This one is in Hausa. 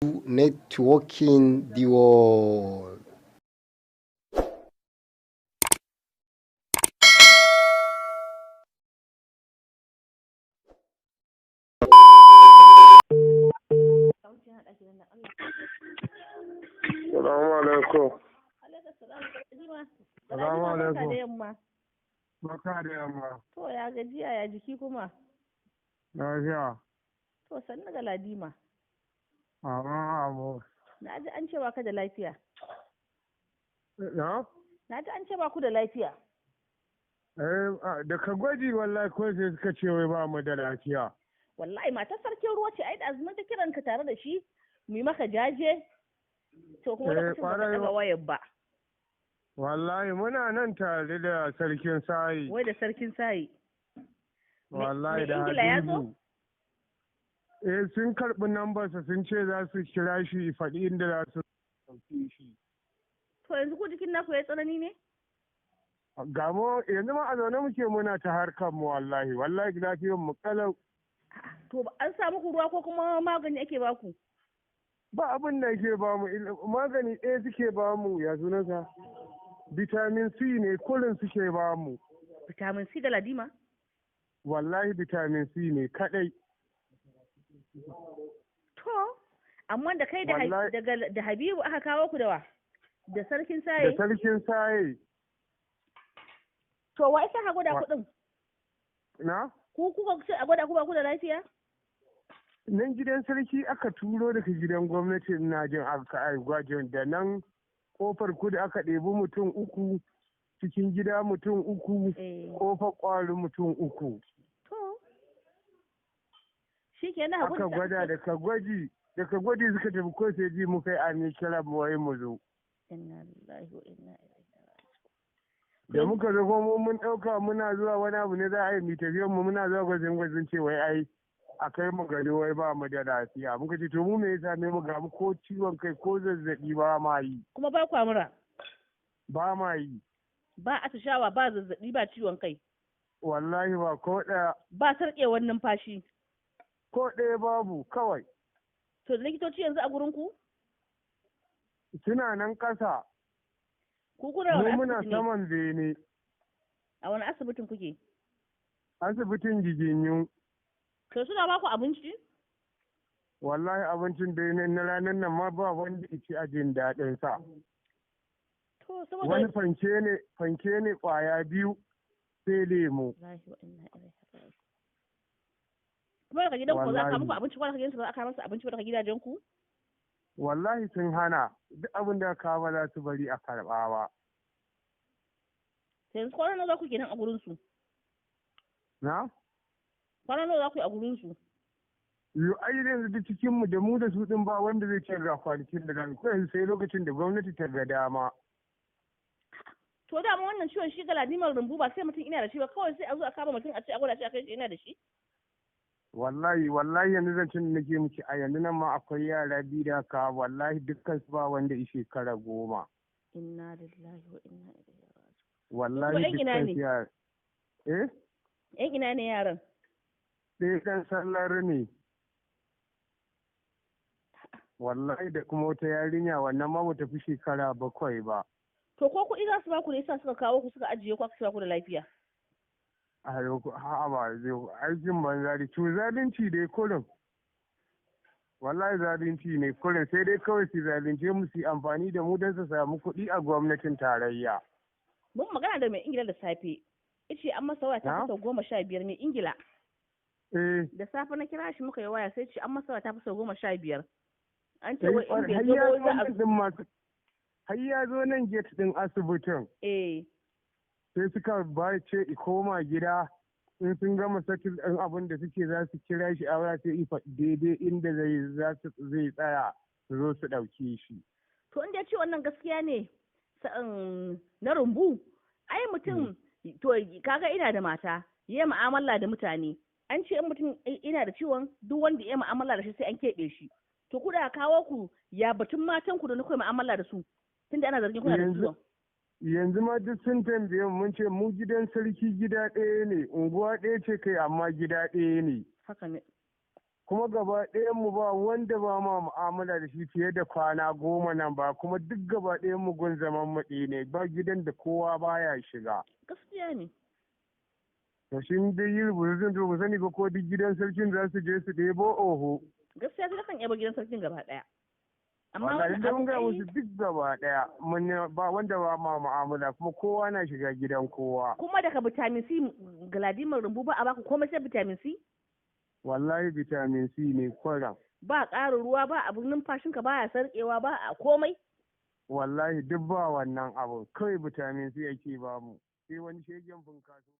Networking the world. Salamu alaikum. Salamu Barka da alaikum. yamma. Barka da yamma. To ya gajiya ya jiki kuma. Lafiya. To sannu ga Ladima. Amma abu. Na ji an ce ba ka da lafiya. Na? Na ji an ce ba ku da lafiya. Eh, daga gwaji wallahi ko sai suka ce wai ba mu da lafiya. Wallahi matar sarkin ruwa ce ai da azumin ta kiran ka tare da shi mu yi maka jaje. To kuma Eh, lokacin ba ka kwarai ɗaga wayar ba. Wallahi muna nan tare da sarkin sayi. Wai da sarkin sayi. Wallahi Mai da Ingila ya zo? Habibu. Eh, sun karɓi nambarsa sun ce za su kira shi faɗi inda za su ɗauke shi. To yanzu ko jikin naku ya tsanani ne? Ga mu yanzu ma a zaune muke muna ta harkar mu wallahi wallahi lafiyar mu kalau. To ba an sa muku ruwa ko kuma magani ake baku? Ba abin da yake ba mu magani ɗaya suke ba mu, ya sunansa, vitamin C ne kullum suke ba mu. Vitamin C da Ladima? Wallahi vitamin C ne kadai. To amma da kai da Wallahi- da Habibu aka kawo ku da wa? Da sarkin Da saye? sarkin saye. To wa isa ka gwada kuɗin? Na. Ku kuka ce a gwada ku ba ku da lafiya? Nan gidan sarki aka turo daga gidan gwamnati, ina jin aka ai gwajin da nan kofar kudu aka ɗebi mutum uku, cikin gida mutum uku, Eh. kofar kwari mutum uku. To. Shi ke na Aka gwada, daga gwaji suka tafi, ko sai ji muka yi an yi kira mu wai mu zo. Inna lillahi wa inna ilaihi raji'un. Da muka zo kuma mun ɗauka muna zuwa wani abu ne za a yi mu tafiyar mu, muna zuwa gwajin gwajin ce wai ai a kai mu gari wai ba mu da lafiya. Muka ce to mu me yasa ne mu ga mu ko ciwon kai ko zazzaɓi ba ma yi. Kuma ba kwa mura, Ba ma yi. ba atishawa, ba zazzaɓi, ba ciwon kai, Wallahi ba ko ɗaya. ba sarƙewar numfashi. Ko ɗaya babu kawai. To da likitoci yanzu a gurin ku? Suna nan ƙasa. Ku kuna Mu wani muna asibiti ne? saman bene. A wani asibitin kuke? Asibitin Giginyu. To suna ba ku abinci? Wallahi abincin da na ranar nan ma ba wanda ya ci a jin daɗin sa. To saboda Wani fanke ne, fanke ne ƙwaya biyu sai lemo. Lillahi wa inna ilaihi raji'un. Kuma daga gidan ku za a kawo Wallahi. muku abinci ko daga gidansu ba za a kawo masa abinci ba daga gidajen ku? Wallahi sun hana, duk abin da aka ba za su bari a karɓa ba. Sai yanzu kwana nawa za ku kenan a gurin su? Na? Kwana nawa za ku yi a gurin su? Yo ai yanzu duk cikin mu da mu da su din ba wanda zai ce ga kwanakin da zamu ko yanzu, sai lokacin da gwamnati ta ga dama. To dama wannan ciwon shi galadimar rumbu ba sai mutum ina da shi ba, kawai sai a zo a kama mutum a ce a gwada shi a kai shi ina da shi. Wallahi wallahi yanzu zancen da nake miki a yanzu nan ma akwai yara biyu da aka, wallahi dukkan su ba wanda ya shekara 10. Inna lillahi wa inna ilaihi raji'un. Wallahi Kuma 'yan ina dukkan ne? su yara. Eh? Yan ina ne yaran? Ɗaya ɗan sallar ne. Wallahi da kuma wata yarinya, wannan ma bata fi shekara 7 ba. To ko kuɗi za su ba ku ne yasa suka kawo ku suka ajiye ku aka ce ba ku da lafiya? A yau ha ba zai aikin banza da to zalunci dai kurin. Wallahi zalunci ne kurin, sai dai kawai su zalunce mu su yi amfani da mu don su samu kuɗi a gwamnatin tarayya. Mun magana da mai Ingila da safe. Ice an masa waya ta Na? fi sau 15, mai Ingila. Eh. Da safe na kira shi muka yi waya, sai ce an masa waya ta fi sau 15. An ce Eh, wai in bai har zo ya ba wai zo za a nan din masu har ya zo nan gate din asibitin, Eh. sai suka ba ce i koma gida, in sun gama sakin ɗin abin da suke za su kira shi a waya, sai i faɗi daidai inda zai za su zai tsaya su zo su ɗauke shi. To in dai ce wannan gaskiya ne sa'an na rumbu, ai mutum to kaga ina da mata ya mu'amala da mutane, an ce in mutum ina da ciwon, duk wanda ya mu'amala da shi sai an keɓe shi. To ku da kawo ku, ya batun matan ku da na kai mu'amala da su tunda ana zargin kuna da ciwon? Yanzu ma duk sun tambaye mu, mun ce mu gidan sarki gida ɗaya ne, unguwa ɗaya ce kai, amma gida ɗaya ne. Haka ne. Kuma gaba ɗayan mu ba wanda ba ma mu'amala da shi fiye da kwana 10 nan ba, kuma duk gaba ɗayan mu gun zaman mu ɗaya ne, ba gidan da kowa baya shiga. Gaskiya ne. To shi dai yi rubutun, to ba sani ba ko duk gidan sarkin za su je su ɗebo, oho. Gaskiya sai kan yaba gidan sarkin gaba ɗaya. Amma Wallahi wannan da mun abu gaya ai musu duk gaba ɗaya mun ba wanda ba ma mu'amala, kuma kowa na shiga gidan kowa. Kuma daga vitamin C, Galadimar Rumbu, ba a baka komai sai vitamin C. Wallahi vitamin C ne kwaram. Ba ƙarin ruwa, ba abun numfashinka baya sarƙewa, ba a komai. Wallahi duk ba wannan abu, kawai vitamin C ake bamu. Sai wani shegen bunkaso.